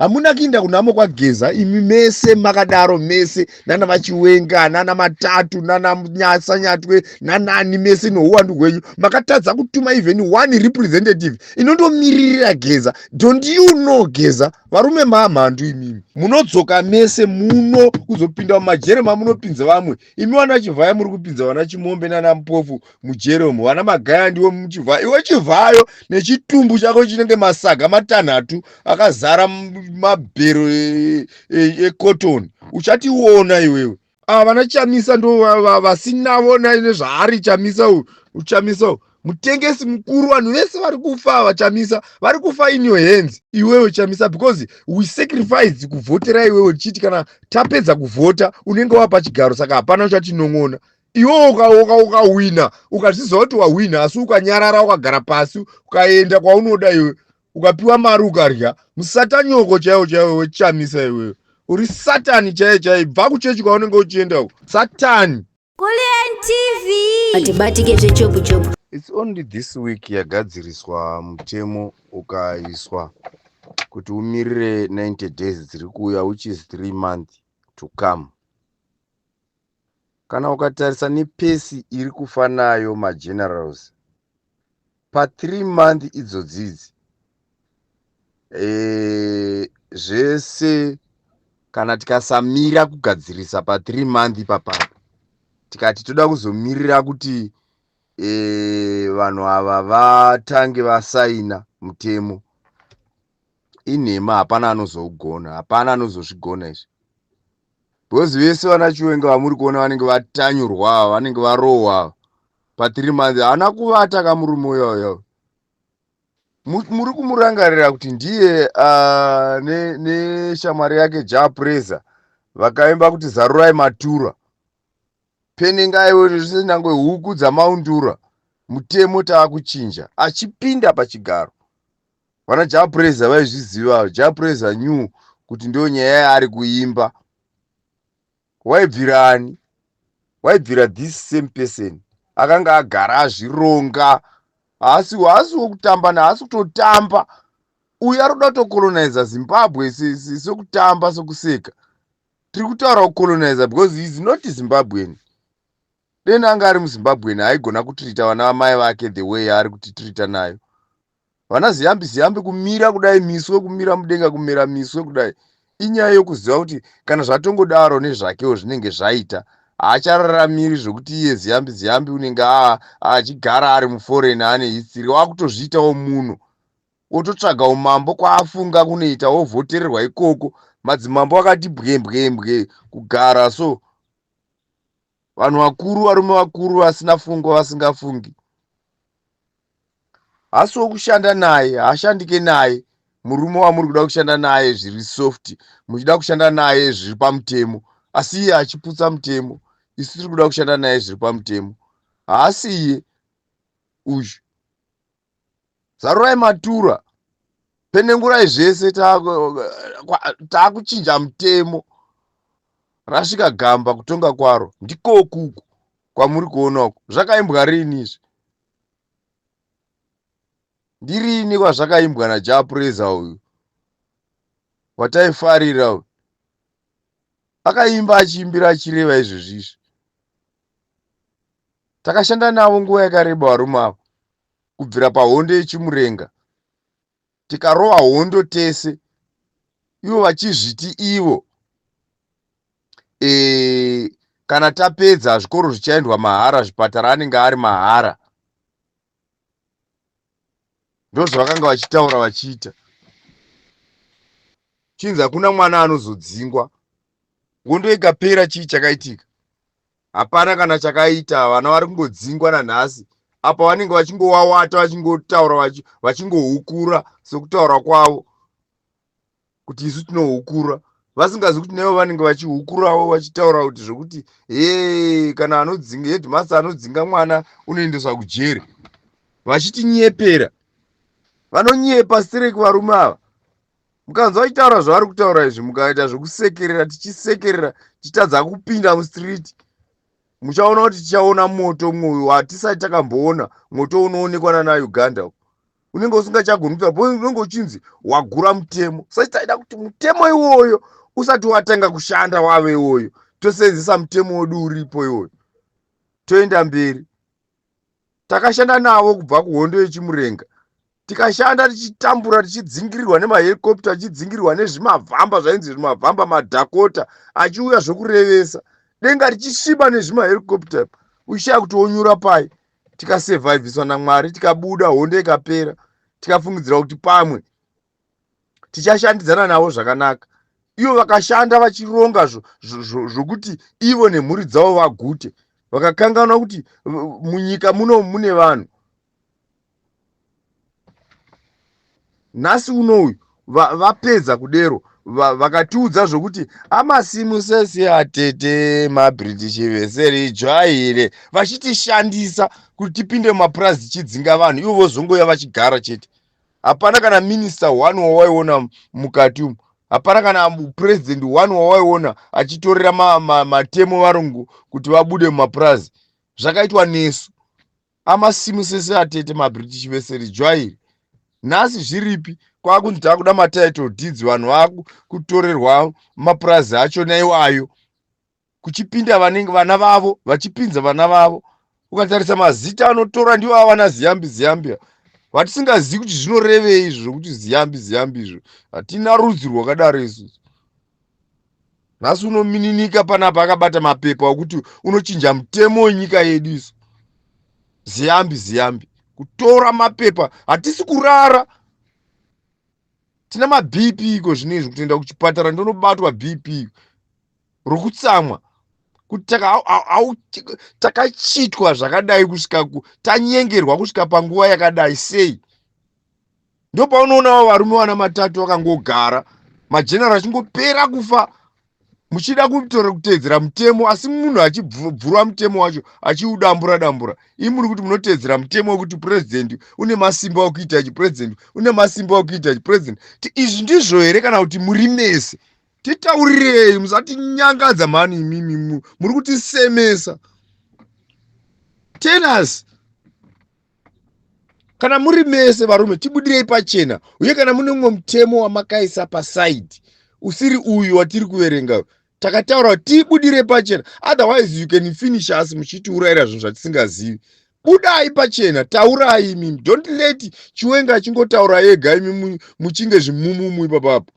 Hamuna kuinda kunhamo kwaGeza imi mese makadaro mese nana vaChiwenga, nana Matatu, nana Nyasanyatwe, nanani mese nouwandu hwenyu makatadza kutuma even one representative inondomiririra Geza. Don't you know Geza? Varume mamhandu imimi munodzoka mese muno kuzopinda mumajere mamunopinza vamwe. Imi vana Chivhayo muri kupinza vana Chimombe nana Mpofu mujere umu. Vana Magaya ndiwo muChivhayo. Iwe Chivhayo nechitumbu chako chinenge masaga matanhatu akazara mabhero ekotoni, uchationa iwewe. Ava vana Chamisa ndo vasinavo nezvaari. Chamisa uyu, uchamisa uyu mutengesi mukuru. Vanhu vese vari kufa, vaChamisa vari kufa in your hands iwewe Chamisa, because we sacrificed kuvhotera iwewe tichiti kana tapedza kuvhota unenge wapa chigaro, saka hapana uchatinon'ona. Iwewe ukawina, ukazviziva kuti wawina, asi ukanyarara, ukagara pasi, ukaenda kwaunoda iwe, ukapiwa mari ukarya, musatanyoko chaiwo chaiwo weChamisa. Iwewe uri satani chaiye chaiye. Bva kuchechi kwaunenge uchienda uko, satani. Kulliant TV. Atibatike zvechopu chopu. It's only this week yagadziriswa mutemo, ukaiswa kuti umirire 90 days dziri kuuya, which is 3 months to come. Kana ukatarisa nepace iri kufa nayo magenerals pa3 month idzodzidzi, zvese kana tikasamira kugadzirisa pa3 month ipapapa, tikati toda kuzomirira kuti vanhu ava vatange vasaina mutemo, inhema. Hapana anozougona, hapana anozozvigona izvi, because vese vana Chiwenga vamuri kuona vanenge vatanyurwa, vanenge varohwa pa3 months. Haana kuvata kamurume uyoyo. Muri kumurangarira kuti ndiye neshamwari yake Jah Prayzah vakaimba kuti "Zarurai matura, penengaiwo zvisinangwe huku dzamaundura, mutemo taakuchinja." Achipinda pachigaro, vana Jah Prayzah vaizviziva. Jah Prayzah knew kuti ndo nyaya yaari kuimba. Waibvira ani? Waibvira this same person akanga agara azvironga. Haasi wokutamba, nahaasi kutotamba uyu. Ari kuda kutocoloniza Zimbabwe sekutamba, sekuseka. Tiri kutaura kucoloniza because he is not Zimbabwean. Deni anga ari muZimbabwean, haigona kutreata vana vamai vake the way yaari kutitreata nayo. Vana Ziyambi Ziyambi kumira kudai, miswe kumira mudenga, kumera miswe kudai, inyaya yokuziva kuti kana zvatongodaro nezvakewo zvinenge zvaita. Haachararamiri zvokuti iye Ziyambi Ziyambi unenge achigara ari muforeign, ane history, wakutozviitawo muno, ototsvaga umambo kwaafunga kunoita, wovhotererwa ikoko. Madzimambo akati bwembwembwe kugara so, vanhu vakuru, varume vakuru vasina fungwa, vasingafungi. Hasi wokushanda naye, haashandike naye murume wamuri kuda kushanda naye zviri soft, muchida kushanda naye zviri pamutemo, asi iye achiputsa mutemo. Isu tiri kuda kushanda naye zviri pamutemo. Haasi iye uyu. Zarurai matura, penengurai zvese, taakuchinja mutemo. Rasvika gamba kutonga kwaro. Ndikokuku kwamuri kuona uku. Zvakaimbwa rini izvi? Ndirini kwazvakaimbwa naJah Prayzah uyu wataifarira uyu? Akaimba achiimbira achireva izvozvi izvi. Takashanda navo nguva yakareba varume ava, kubvira pahondo yeChimurenga, tikarova hondo tese, ivo vachizviti ivo kana tapedza zvikoro zvichaendwa mahara, zvipatara anenge ari mahara. Ndozvavakanga vachitaura vachiita. Chinzi hakuna mwana anozodzingwa. Hondo ikapera, chii chakaitika? Hapana kana chakaita. Vana vari kungodzingwa nanhasi. Apa vanenge vachingowawata, vachingotaura, vachingohukura sekutaura kwavo kuti isu tinohukura, vasingazi kuti naivo vanenge vachihukurawo, vachitaura kuti zvokuti he kana anodzinga, headmaster anodzinga mwana unoendeswa kujeri, vachitinyepera. Vanonyepa stereki varume ava. Mukanzwa vachitaura zvavari kutaura izvi, mukaita zvokusekerera, tichisekerera, tichitadza kupinda mustreet, muchaona kuti tichaona moto mwoyo watisati takamboona, moto unoonekwa nana Uganda. Unenge usingachagoni kutaura because unenge uchinzi wagura mutemo. Saka taida kuti mutemo iwoyo usati watanga kushanda wave iwoyo, toseenzesa mutemo wedu uripo iwoyo, toenda mberi. Takashanda navo kubva kuhondo yeChimurenga, tikashanda tichitambura, tichidzingirirwa nemahelikopta, tichidzingirirwa nezvimavhamba zvainzi zvimavhamba madhakota achiuya zvokurevesa, denga richisviba nezvimahelikopta, uchishaya kuti wonyura pai. Tikasevhaivhiswa naMwari, tikabuda, hondo ikapera, tikafungidzira kuti pamwe tichashandidzana navo zvakanaka. Ivo vakashanda vachironga zvokuti ivo nemhuri dzavo vagute, vakakanganwa kuti munyika muno mune vanhu. Nhasi unouyu vapedza kudero, vakatiudza zvokuti amasimu sese atete maBritish vese ridzvaire, vachitishandisa kuti tipinde mumapurazi tichidzinga vanhu, ivo vozongoya vachigara chete. Hapana kana minista one wawaiona mukati umu, hapana kana president one wawaiona achitorera matemo varungu kuti vabude mumapurazi. Zvakaitwa nesu, amasimu sese atete maBritish vese ridzvaire. Nhasi zviripi? Kwakunzi takuda matitle deeds, vanhu vakutorerwa mapurazi acho naiwayo, kuchipinda vanenge vana vavo, vachipinza vana vavo. Ukatarisa mazita anotora ndivo avana Ziyambi Ziyambi, vatisingazivi kuti zvinorevei izvo zvokuti Ziyambi Ziyambi izvo. Hatina rudzi rwakadaro isusu. Nhasi unomininika panapa akabata mapepa okuti unochinja mutemo wenyika yedu isu. Ziyambi Ziyambi kutora mapepa, hatisi kurara, tina maBP iko zvino izvi, kutoenda kuchipatara ndonobatwa BP rokutsamwa kuti takachitwa zvakadai, kusvika tanyengerwa kusvika panguva yakadai sei. Ndopaunoonavo varume vana matatu vakangogara, majenera achingopera kufa, muchida kutora kuteedzera mutemo, asi munhu achibvura mutemo wacho achiudambura dambura. Imi muri kuti munoteedzera mutemo wekuti purezidendi une masimba okuita ichi, purezidendi une masimba okuita ichi, purezidendi. Izvi ndizvo here kana kuti muri mese? Titaurirei, musatinyangadza mhani. Imimi muri kutisemesa. Tell us kana muri mese varume, tibudirei pachena. Uye kana mune mumwe mutemo wamakaisa pasaidi usiri uyu watiri kuverenga takataura, tibudire pachena. Otherwise you can finish us muchitiurayira zvinhu zvatisingazivi. Budai pachena, taurai imimi. Don't let Chiwenga achingotaura ega, imi muchinge zvimumumu ipapapo.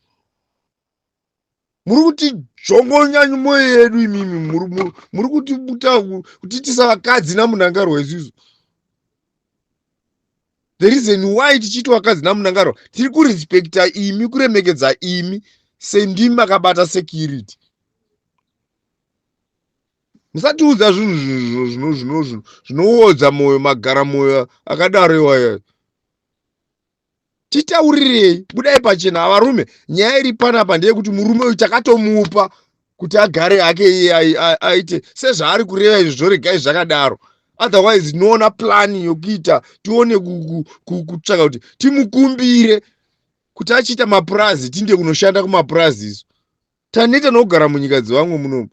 Muri kutijongonya mwoyo yedu imimi, muri kutibuta kutiitisa vakadzi naMunangarwa isusu. The reason why tichiitwa vakadzi naMunangarwa, tiri kurespekta imi, kuremekedza imi sendimi makabata security. Musatiudza zvinhu zvinoodza mwoyo, magara mwoyo akadaro iwayo. Titaurirei, budai pachena varume. Nyaya iri panapa ndeyekuti murume uyu takatomupa kuti agare hake iye aite sezvaari kureva izvi, zvoregai zvakadaro. Otherwise tinoona plani yokuita, tione kutsvaka kuti timukumbire kuti achiita mapurazi, tiinde kunoshanda kumapurazi isu. Taneta nokugara munyika dzevamwe munomu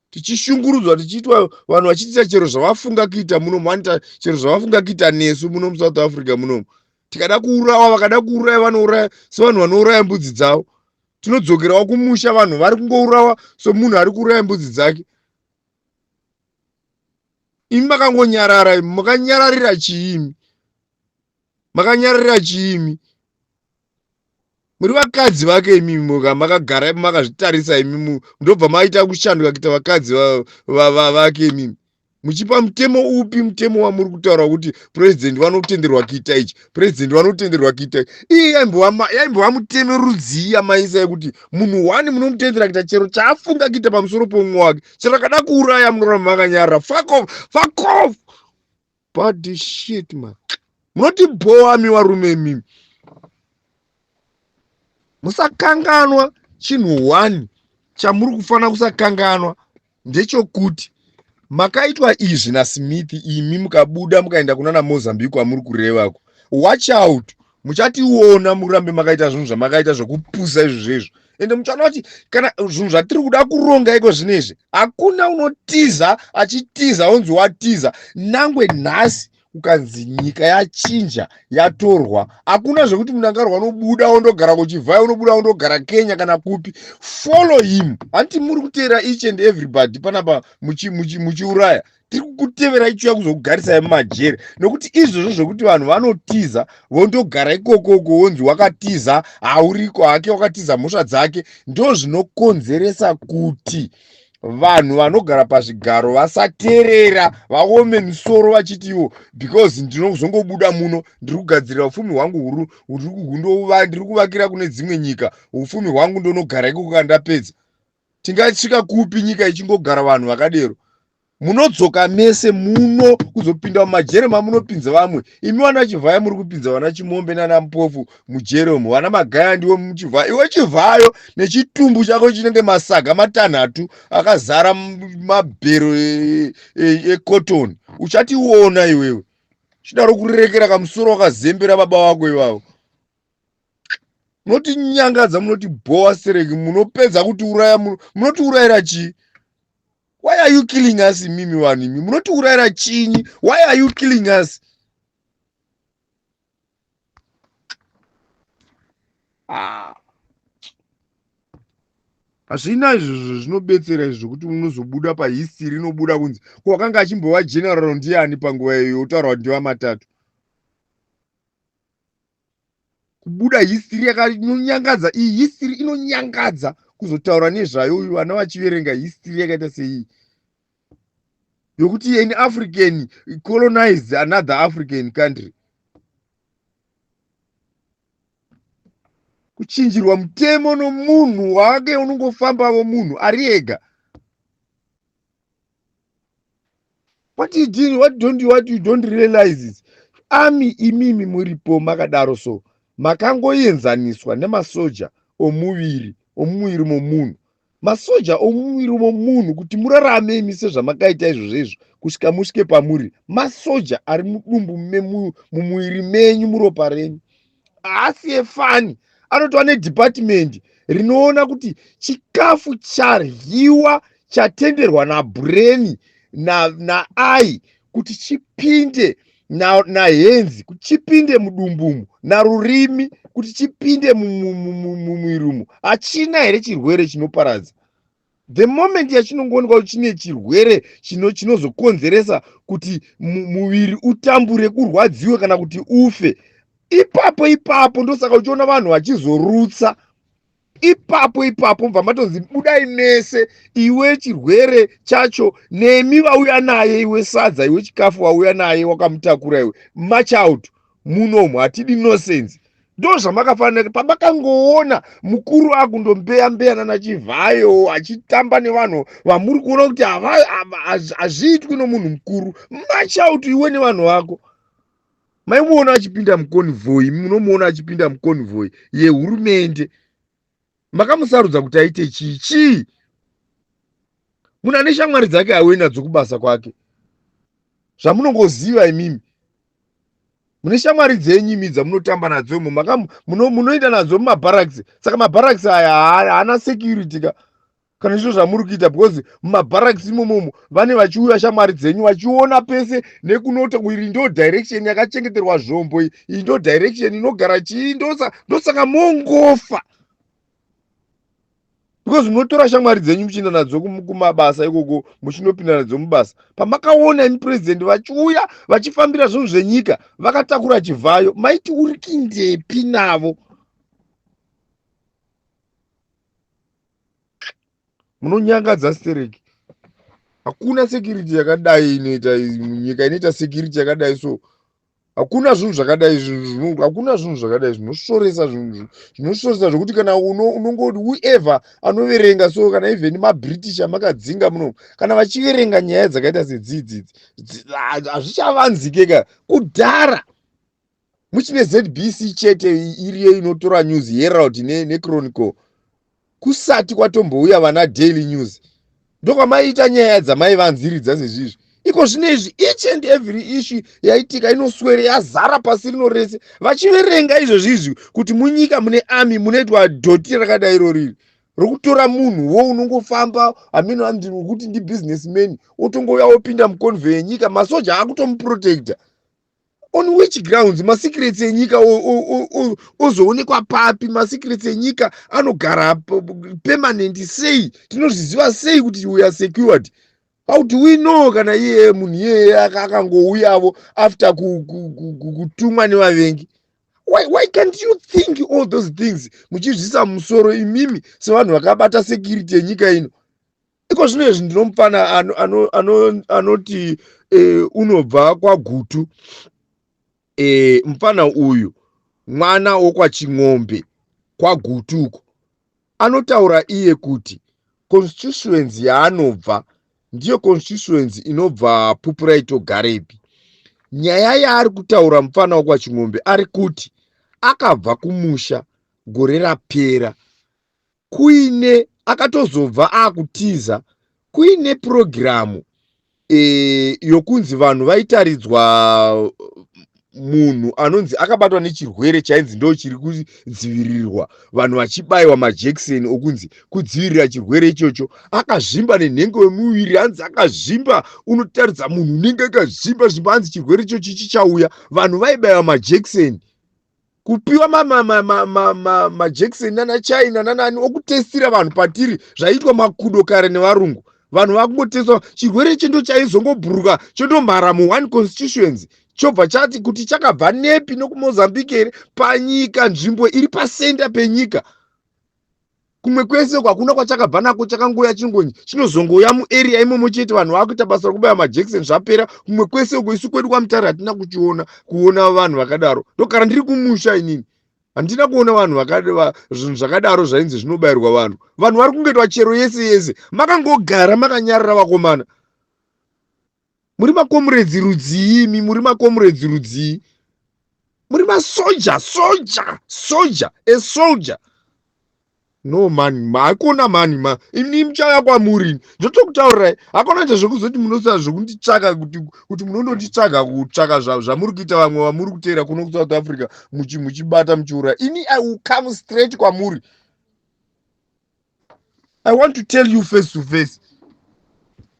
tichishungurudzwa, tichiitwa, vanhu vachiita chero zvavafunga kuita munomu, vanoita chero zvavafunga kuita nesu muno muSouth Africa munomu. Tikada kuurawa, vakada kuuraya, vanouraya sevanhu vanouraya mbudzi dzavo. Tinodzokerawo kumusha, vanhu vari kungourawa somunhu ari kuuraya mbudzi dzake. Imi makangonyarara, imi makanyararira chiimi? Makanyararira chiimi? Muri vakadzi vake imimi, makagara makazvitarisa imi, ndobva maita kushanduka kuita vakadzi vake imimi. Muchipa mutemo upi? Mutemo wamuri kutaura kuti purezidendi vanotenderwa kuita ichi, purezidendi vanotenderwa kuita ichi, iyi yaimbova mutemo rudzii yamaisa yekuti munhu one munomutendera kuita chero chaafunga kuita pamusoro pomumwe wake? Chero akada kuuraya, munoramba makanyarara. Fuck off, fuck off, body shit man. Munotibhowa mi varume imimi. Musakanganwa chinhu one chamuri kufanira kusakanganwa, ndechokuti makaitwa izvi naSmith, imi mukabuda mukaenda kuna naMozambique kwamuri kurevako. Watch out, muchationa murambe makaita zvinhu zvamakaita zvokupusa izvo zvezvo. Ende muchaona kuti kana zvinhu zvatiri kuda kuronga iko zvinezvi, hakuna unotiza achitiza onzi watiza. Nangwe nhasi. Kukanzi nyika yachinja, yatorwa, hakuna zvekuti Munangarwa unobuda wondogara kuChivhayo, unobuda wondogara Kenya kana kupi. Follow him. Hanti muri kuteera each and everybody panapa muchiuraya? Tiri kukuteverai, chiuya kuzokugarisai mumajeri, nokuti izvozvo zvokuti vanhu vanotiza vondogara ikokoko, wonzi wakatiza, hauriko hake, wakatiza mhosva dzake, ndo zvinokonzeresa kuti vanhu vanogara pazvigaro vasateerera, vaome misoro vachiti ivo, because ndinozongobuda muno, ndiri kugadzirira upfumi hwangu huru, ndiri kuvakira kune dzimwe nyika upfumi hwangu, ndonogara ikoko kana ndapedza. Tingasvika kupi nyika ichingogara vanhu vakadero? Munodzoka mese muno kuzopinda mumajere mamunopinza vamwe. Imi vana Chivhayo muri kupinza vana Chimombe nana Mpofu mujere umu, vana Magaya ndiwo muChivhayo. Iwe Chivhayo nechitumbu chako chinenge masaga matanhatu akazara mabhero ekotoni, e, e uchationa iwewe chidaro kurerekera kamusoro wakazembera baba vako ivavo. Munotinyangadza, munotibhowa stereki, munopedza kutiuraya. Munotiurayira chii? Why are you killing us, imimi vanhu imi? Munotiurayira chinyi? Why are you killing us? Ah. Hazvina izvozvo zvinobetsera izvo zvokuti unozobuda pahistory, inobuda kunzi ko wakanga achimbova general ndiani panguva iyoyo, otaura kuti ndivamatatu. Kubuda history yakanyangadza iyi, history inonyangadza kuzotaura nezvayo uyu, vana vachiverenga history yakaita seiyi yokuti an African colonized another African country, kuchinjirwa mutemo nomunhu wake unongofambavo munhu ari ega. What you did, what don't you, what you don't realize is army imimi muripo makadaro, so makangoenzaniswa nemasoja omuviri, omumuviri momunhu. Masoja omumuviri momunhu, kuti murarame imi sezvamakaita izvozvo izvo kusvika musvike pamuri, masoja ari mudumbu, mumuviri menyu, muropa renyu, haasi efani. Anotova nedhipatimendi rinoona kuti chikafu charyiwa, chatenderwa nabrain naai na kuti chipinde nahenzi, kuti chipinde mudumbumu, narurimi, kuti chipinde mumuviri umu, hachina here chirwere chinoparadza. The moment yachinongoonekwa kuti chine chirwere chinozokonzeresa kuti muviri utambure, kurwadziwe kana kuti ufe, ipapo ipapo, ndosaka uchiona vanhu vachizorutsa ipapo ipapo, mubva matonzi budai mese, iwe chirwere chacho nemi vauya naye, iwe sadza, iwe chikafu wauya naye, wakamutakura iwe, march out munomu, hatidi nonsense. Ndo zvamakafanira. Pamakangoona mukuru akundombeya mbeya nana Chivhayo, achitamba nevanhu vamuri kuona kuti hazviitwi nomunhu mukuru, march out iwe nevanhu vako. Maimuona achipinda muconvoy, munomuona achipinda muconvoy yehurumende. Makamusarudza kuti aite chii? Chii? Munhu ane shamwari dzake auye nadzo kubasa kwake, zvamunongoziva imimi. Mune shamwari dzenyu imi dzamunotamba nadzo imo, munoenda nadzo mumabharaks. Saka mabharaks aya haana security ka, kana izvo zvamuri kuita? Because mumabharaks imomomo vane vachiuya shamwari dzenyu, vachiona pese nekunota, iri ndo direction yakachengeterwa zvombo, iyi ndo direction inogara chii. Ndosaka mongofa, because munotora shamwari dzenyu muchienda nadzo kumabasa ikoko, muchinopinda nadzo mubasa. Pamakaona imi purezidendi vachiuya vachifambira zvinhu zvenyika vakatakura Chivhayo, maiti uri kindepi navo? Munonyangadza stereki. Hakuna security yakadai inoita nyika inoita security yakadai. So hakuna zvinhu zvakadai, hakuna zvinhu zvakadai zvinosvoresa, zvinhu zvinosvoresa zvokuti kana unongoti whoever anoverenga so, kana even maBritish amakadzinga muno, kana vachiverenga nyaya dzakaita sedzidzidzi, hazvichavanzike ka. Kudhara muchine ZBC chete iriyo inotora news, Herald neChronicle, kusati kwatombouya vana Daily News, ndokwamaiita nyaya dzamaivanziridza sezvizvi. Iko zvino izvi, each and every issue yaitika inoswere yazara pasi rino rese vachiverenga izvozvi izvi, kuti munyika mune army munoitwa dhoti rakadai roriri rokutora munhu wo unongofamba hameno kuti ndibusinessman, otongouya wopinda muconvoy yenyika, masoja akutomuprotecta. On which grounds? Masecrets enyika ozoonekwa papi? Masecrets enyika anogara permanent sei? Tinozviziva sei kuti we are secured? How do we know kana iye munhu iyeye akangouyavo after kutumwa nevavengi? Why can't you think all those things muchizvisa musoro imimi sevanhu vakabata security yenyika ino? Iko zvino izvi ndinomufana anoti unobva kwaGutu. Mufana uyu mwana wokwaChing'ombe kwaGutu uko. Anotaura iye kuti constituency yaanobva ndiyo constituency inobva Pupurai Togarepi. Nyaya yaari kutaura mufana wokwaChing'ombe, ari kuti akabva kumusha gore rapera, kuine akatozobva akutiza kuine purogiramu yokunzi vanhu vaitaridzwa munhu anonzi akabatwa nechirwere chainzi ndo chiri kudzivirirwa, vanhu vachibayiwa majekiseni okunzi kudzivirira chirwere ichocho. Akazvimba nenhengo yemuviri, hanzi akazvimba, unotaridza munhu unenge akazvimba zvimba, hanzi chirwere ichocho chichauya. Vanhu vaibayiwa majekiseni, kupiwa majekiseni nana China nanani okutestira vanhu patiri zvaiitwa makudo kare nevarungu. Vanhu vakungotestwa chirwere ichi, ndo chaizongobhuruka chondomhara muone constituency, chobva chati kuti chakabva nepi, nokuMozambique here? Panyika nzvimbo iri pasenda penyika, kumwe kwese hakuna kwachakabva nako. Chakangoya chingonyi chinozongouya muarea imomo chete, vanhu vakuita basa rekubaya majekiseni, zvapera. Kumwe kwese uko, isu kwedu kwaMutare hatina kuchiona, kuona vanhu vakadaro. Ndogara ndiri kumusha inini, handina kuona vanhu zvinhu zvakadaro zvainzi zvinobayirwa vanhu. Vanhu vari kungoitwa chero yese yese, makangogara makanyarara. Vakomana, muri macomrades rudzii imi? Muri macomrades rudzii? Muri masoja, soja, soja, a soldier. No man, hakuna mani ma ini muchauya kwamuri, ndotokutaurirai. Hakuna ita zvekuzoti munosa zvekunditsvaka kuti munondonditsvaga kutsvaka zvamuri kuita. Vamwe vamuri kuteera kuno kuSouth Africa muchibata muchiuraya, ini I will come straight kwamuri. I want to tell you face to face,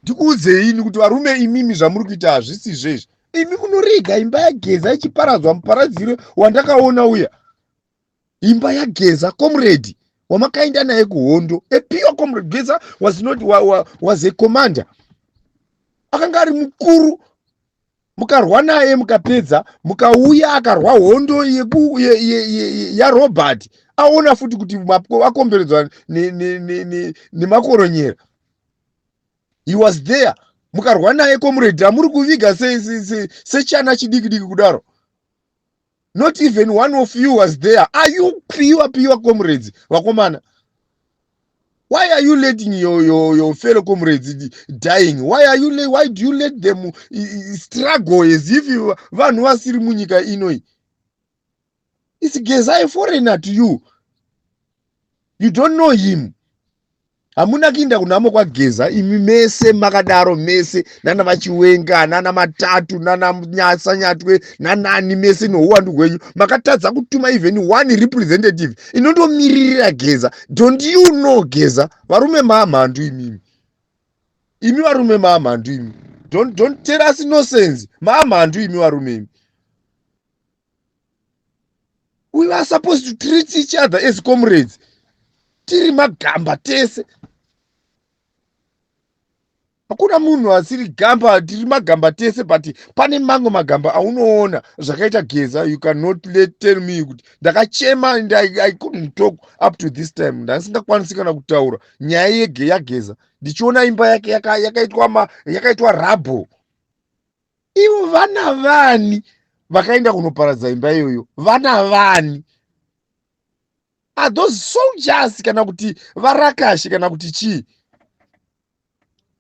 ndikuudzeini kuti varume imimi, zvamuri kuita hazvisizvo izvi. Imi munorega imba yaGeza ichiparadzwa, muparadziro wandakaona uya, imba yaGeza, comrade wamakaenda naye kuhondo, a pure comrade. Geza was not wa, wa, was a commander, akanga ari mukuru. Mukarwa naye mukapedza, mukauya akarwa hondo yaRobert, aona futi kuti akomberedzwa nemakoronyera. He was there, mukarwa naye. Comrade amuri kuviga sechana chidiki diki kudaro, not even one of you was there. Are you pure, pure comrades, vakomana? Why are you letting your fellow comrades dying? Why do you let them struggle as if vanhu vasiri munyika inoi? Is Geza a foreigner to you? You don't know him. Hamuna kuinda kunhamo kwaGeza imi mese makadaro mese, nana vaChiwenga, nana Matatu, nana Sanyatwe, nanani mese nouwandu hwenyu, makatadza kutuma even one representative inondomiririra Geza. Don't you know Geza? Varume maamhandu imimi, imi varume maamhandu imi. Don't tell us nonsense. Maamhandu imi varume imi. We are supposed to treat each other as comrades. Tiri magamba tese, hakuna munhu asiri gamba. Tiri magamba tese, but pane mamwe magamba aunoona zvakaita Geza. You cannot tell me kuti ndakachema and I couldn't talk up to this time. Ndasingakwanisi kana kutaura nyaya yaGeza ndichiona imba yake yakaitwa rubble. Ivo vana vani vakaenda kunoparadza imba iyoyo? Vana vani? Are those soldiers kana kuti varakashi kana kuti chii?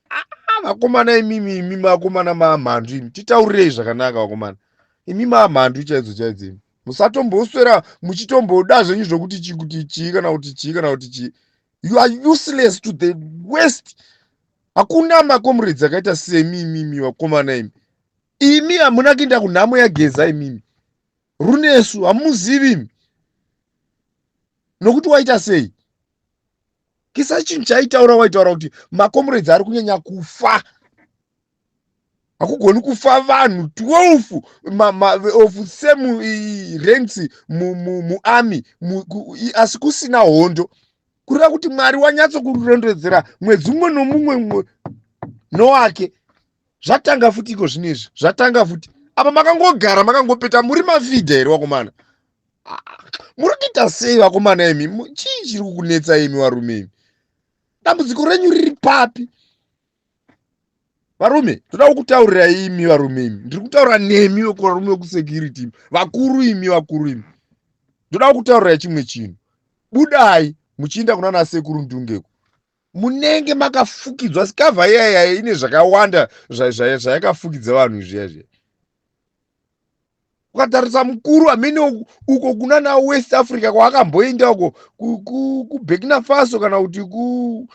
Ah, vakomana imimi, imi vakomana maamhandu imi, titaurirei zvakanaka. Vakomana imi maamhandu chaidzo chaidzo imi. Musatomboswera muchitomboda zvenyu zvokuti chii, kuti chii, kana kuti chii, kana kuti chii. You are useless to the west. Hakuna macomrades akaita semi imimi, vakomana imi. Imi hamuna kuenda kunhamo yaGeza imimi. Runesu hamuzivi imi, nokuti waita sei kisa chinhu chaitaura, waitaura kuti macomrades ari kunyanya kufa. Hakugoni kufa vanhu 12 of same ranks muarmy asi kusina hondo. Kureva kuti Mwari wanyatsokurondedzera mwedzi umwe nomumwe nowake. Zvatanga futi iko zvino izvi, zvatanga futi. Apa makangogara makangopeta, muri mafidha here vakomana? Ah, muri kuita sei vakomana imi? Chii chiri kukunetsa imi varume imi? Dambudziko renyu riri papi varume? Toda kukutaurirai imi varume imi, ndiri kutaura nemi varume vekusecurity imi, vakuru imi, vakuru imi. Ndoda kukutaurirai chimwe chinhu. Budai muchiinda kuna nasekuru Ndungeko, munenge makafukidzwa. Sikavha iyaya ine zvakawanda zvayakafukidza vanhu zviya zviya. Ukatarisa mukuru amene uko kuna na West Africa kwaakamboenda uko kuBurkina Faso kana kuti ku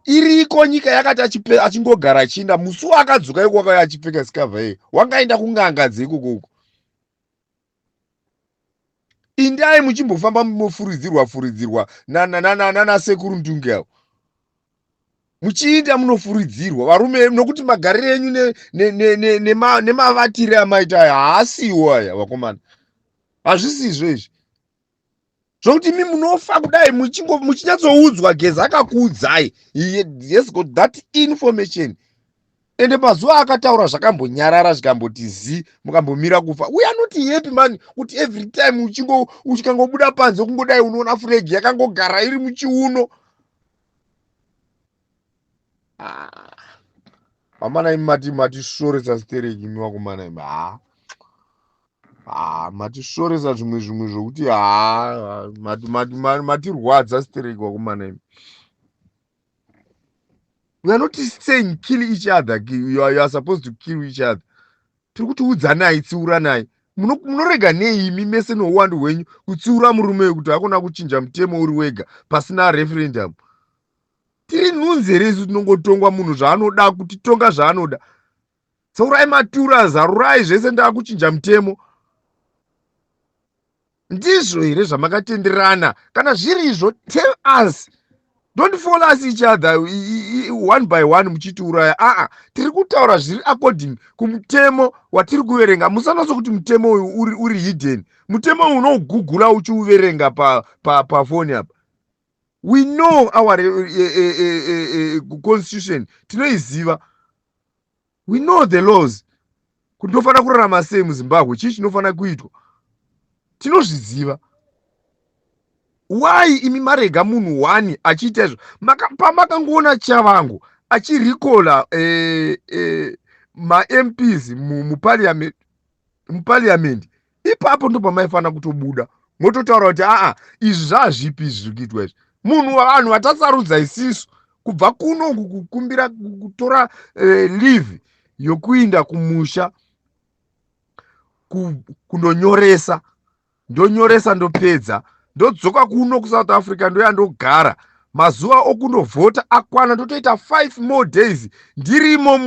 iriko nyika yakati achingogara achiinda, musi waakadzoka iko wakauya achipfeka sikavha iye, wangaenda kunganga dzeikoko uko. Indai muchimbofamba mufuridzirwa furidzirwa nanasekuru Ndunge avo, muchiinda munofuridzirwa varume, nokuti magariro enyu nemavatire amaita aya haasiwo aya vakomana. Hazvisizvo izvi zvokuti imi munofa kudai muchinyatsoudzwa. Geza akakuudzai, he has got that information. Ende mazuva akataura zvakambonyarara, zvikamboti zi, mukambomira kufa. We are not happy man, kuti every time uchikangobuda panze kungodai unoona flag yakangogara iri muchiuno. Ah. Vamana imi matisvoresa stereki imi vakomana imi. Ha ha, matisvoresa zvimwe zvokuti ha, matirwadza stereki vakomana imi. We are not saying kill each other, you are supposed to kill each other. Tiri kuti udzanai, tsiuranai. Munorega nei imi mese nouwandu hwenyu kutsiura murume wekuti hakuna kuchinja mutemo uri wega pasina referendum? Tiri nhunzi here isu tinongotongwa munhu zvaanoda kutitonga zvaanoda? Tsaurai matura, zarurai zvese, ndaakuchinja mutemo. Ndizvo here zvamakatenderana? Kana zviri izvo, tell us. Don't follow us each other one by one muchitiuraya. Aa, tiri kutaura zviri according kumutemo watiri kuverenga. Musanatso kuti mutemo uyu uri hidden. Mutemo uyu unougugula uchiuverenga pafoni apa. We know our constitution, tinoiziva. We know the laws, kuti tofanira kurarama sei muZimbabwe, chii chinofanira kuitwa, tinozviziva. Why imi marega munhu one achiita izvo? Pamakangoona Chavangu achirecalla maMPs muparliament, ipapo ndo pamaifanira kutobuda mototaura kuti aa, izvi zvazvipi izvi zviri kuitwa izvi? Munhu, vanhu vatasarudza isisu kubva kuno kukumbira kutora leave yokuinda kumusha kundonyoresa, ndonyoresa, ndopedza, ndodzoka kuno kuSouth Africa, ndoya ndogara. Mazuva okundovhota akwana, ndotoita 5 more days ndirimo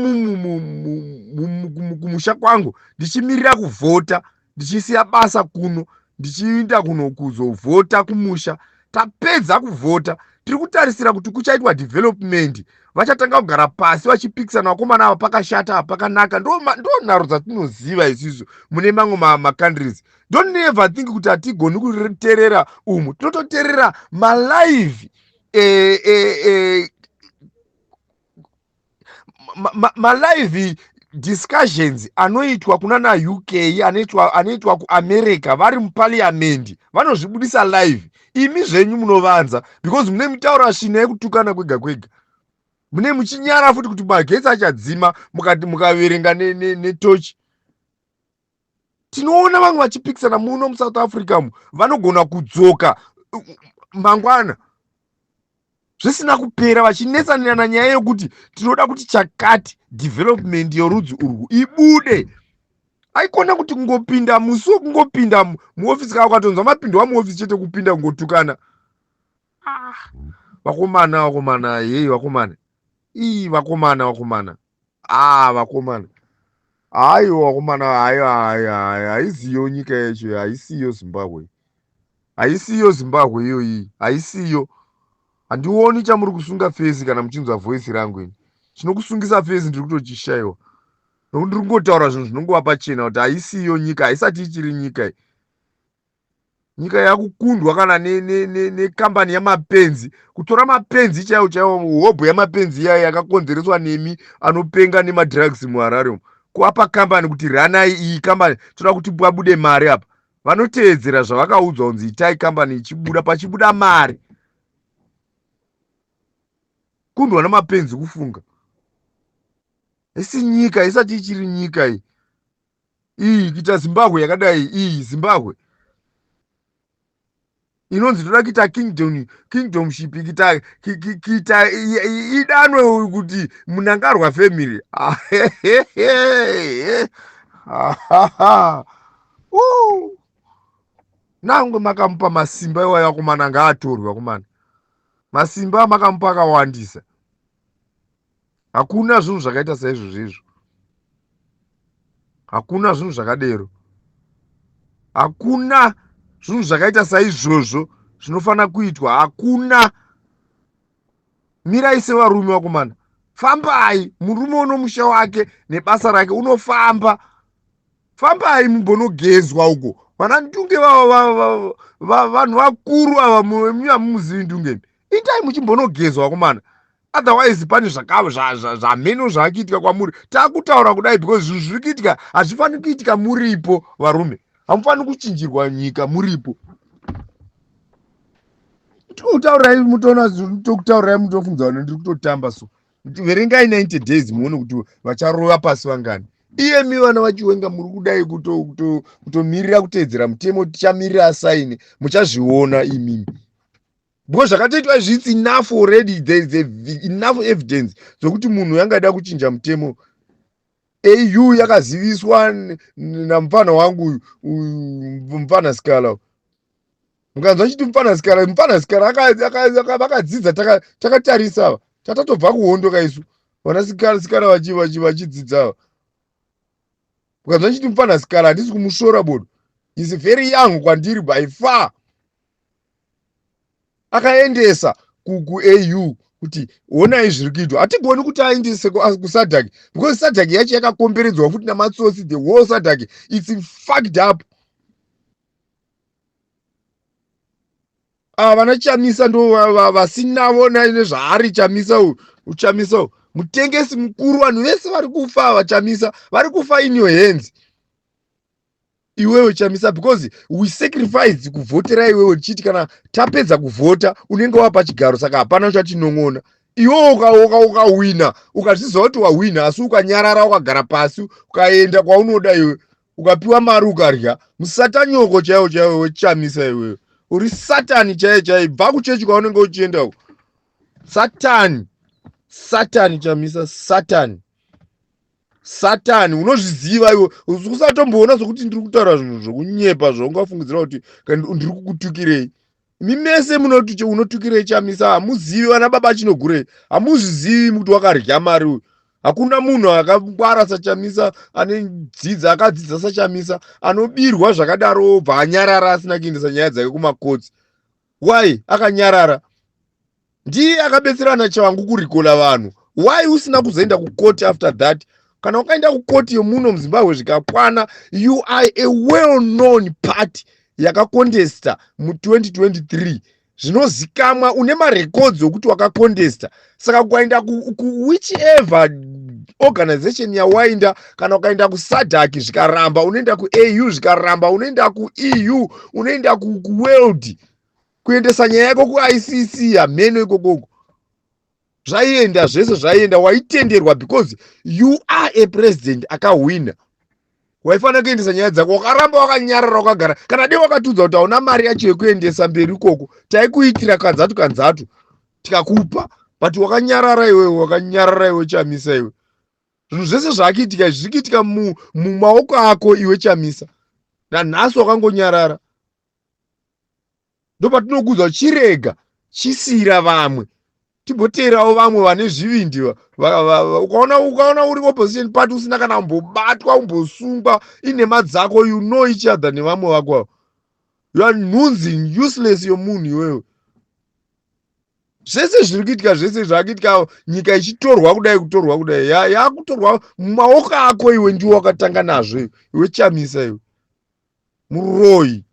kumusha kwangu ndichimirira kuvhota, ndichisiya basa kuno, ndichiinda kuno kuzovhota kumusha. Tapedza kuvhota, tiri kutarisira kuti kuchaitwa development. Vachatanga kugara pasi vachipikisana vakomana ava, pakashata apa, pakanaka. Ndo nharo dzatinoziva isusu mune mamwe macountries. Don't never think kuti hatigoni kuteerera umu. Tinototeerera malive malive discussions anoitwa kuna naUK, anoitwa kuAmerica, vari muparliament, vanozvibudisa live. Imi zvenyu munovanza because mune mitaura svina yekutukana kwega kwega. Mune muchinyara futi kuti magetsi achadzima mukati mukaverenga netochi. Tinoona vamwe vachipikisana muno muSouth Africa mu, vanogona kudzoka mangwana zvisina kupera, vachinetsanirana nyaya yekuti tinoda kuti chakati, development yorudzi urwu ibude. Aikona kuti kungopinda musi wekungopinda muofisi, kana ukatonzwa mapindwa muofisi chete, kupinda kungotukana. Ah, vakomana, vakomana, hei vakomana, ii vakomana, vakomana, ah, vakomana, haiwa vakomana, haiwa, haiwa, haiziyo nyika yacho, haisiyo Zimbabwe, haisiyo Zimbabwe iyoyi, haisiyo. Handioni chamuri kusunga face kana muchinzwa voice rangu ini. Chinokusungisa fesi ndiri kutochishaiwa nokuti ndiri kungotaura zvinhu zvinongova pachena kuti haisiyo nyika, haisati ichiri nyika iyi. Nyika yakukundwa kana nekambani ne, ne yamapenzi, kutora mapenzi chaiwo chaiwo, hobho yamapenzi iyayo yakakonzereswa nemi anopenga nemadrugs muHarare umu, kuapa kambani kuti ranai iyi kambani, toda kuti pabude mari apa. Vanoteedzera zvavakaudzwa kunzi itai, kambani ichibuda, pachibuda mari. Kundwa nemapenzi kufunga isi nyika isati ichiri nyika iyi. Iyi kuita Zimbabwe yakadai, iyi Zimbabwe inonzi toda kuita kingdom, kingdomship, kuita kuita idanwe kuti Munangarwa family. Nangwe makamupa masimba iwayo, akomana, ngaatorwe. Akomana, masimba amakamupa akawandisa. Hakuna zvinhu zvakaita saizvozvo izvo, hakuna zvinhu zvakadero, hakuna zvinhu zvakaita saizvozvo zvinofanira kuitwa, hakuna. Mirai sevarume, vakomana, fambai. Murume unomusha wake nebasa rake unofamba. Fambai mumbonogezwa uko. Vana Ndunge, vanhu vakuru ava, muzivi Ndungemi, itai muchimbonogezwa, vakomana, otherwise pane zvamheno zvaakuitika kwamuri. Taakutaura kudai because zvinhu zviri kuitika hazvifaniri kuitika muripo. Varume, hamufaniri kuchinjirwa nyika muripo. Tokutaurirai, mutoona, tokutaurirai, mutofunza vanhu ndiri kutotamba. So verengai 90 days muone kuti vacharova pasi vangani. Iyemi vana vaChiwenga, muri kudai kutomirira kuteedzera mutemo, tichamirira asaini, muchazviona imimi, because zvakatoitwa izvi, it's enough already. There is enough evidence dzokuti munhu yangada kuchinja mutemo. AU yakaziviswa namufana wangu mufana Sikhala. Mukanzwa chiti mufana Sikhala, mufana Sikhala vakadzidza, takatarisa, tatatobva kuhondo kaisu vana Sikhala vachidzidza. Mukanzwa chiti mufana Sikhala, handisi kumusvora bodo, is very young kwandiri by far. Akaendesa kuAU kuti honai zviri kuitwa. Hatigoni kuti aendese kuSADC because SADC yacho yakakomberedzwa futi namatsotsi. The whole SADC, it's fucked up. Ava vana Chamisa ndo vasinavo nezvaari. Chamisa uyu, uchamisa uyu mutengesi mukuru. Vanhu vese vari kufa ava, Chamisa, vari kufa in your hands iwewe Chamisa, because we sacrificed kuvhotera iwewe tichiti kana tapedza kuvhota unenge wapa chigaro, saka hapana uchatinon'ona. Iwewe ukawina, ukazviziva kuti wawina, asi ukanyarara, ukagara pasi, ukaenda kwaunoda iwe, ukapiwa mari ukarya, musatanyoko chaiwo chaiwo weChamisa. Iwewe uri satani chaiye chaiye. Bva kuchechi kwaunenge uchienda uko. Satani, satani Chamisa, satani, satani, unozviziva iwe. Usatomboona sokuti ndiri kutaura zvinhu zvokunyepa zvaungafungidzira kuti ndiri kukutukirei. Imi mese munoti unotukirei Chamisa, hamuzivi vana baba Chinogurei, hamuzvizivi kuti wakarya mari uyu. Hakuna munhu akangwara saChamisa, ane dzidza, akadzidza saChamisa, anobirwa zvakadaro obva anyarara asina kuendesa nyaya dzake kumakotsi. Why akanyarara? Ndiye akabetserana Chavangu kurikola vanhu. Why usina kuzoenda kukoti after that? Kana wakaenda kukoti yomuno muZimbabwe zvikakwana, you are a well known party yakakontesta mu2023, zvinozikamwa, une marecords okuti wakakontesta. Saka ukaenda kuwhichever organization yawainda, kana ukaenda kuSADC zvikaramba, unoenda kuAU, zvikaramba, unoenda kuEU, unoenda kuworld, kuendesa nyaya yako kuICC, hameno ikokoko zvaienda zvese, zvaienda, waitenderwa because you are a president akahwina. Waifanira kuendesa nyaya dzako, wakaramba wakanyarara, wakagara. Kana dei wakatiudza kuti hauna mari yacho yekuendesa mberi ikoko, taikuitira kanzatu kanzatu tikakupa, but wakanyarara iwewe, wakanyarara iwe Chamisa. Iwe, zvinhu zvese zvaakuitika izvi zviri kuitika mumaoko ako iwe Chamisa, nanhasi wakangonyarara. Ndopatinokuudza, chirega, chisiyira vamwe, timboteerawo vamwe vane zvivindi. Ukaona uri opposition party usina kana umbobatwa, umbosungwa, inhema dzako. You know each other nevamwe vako. You are nhunzi, useless yomunhu iwewe. Zvese zviri kuitika, zvese zvakuitika, nyika ichitorwa kudai, kutorwa kudai, yakutorwa mumaoko ako iwe. Ndiwo wakatanga nazvo iwe, Chamisa, iwe muroyi.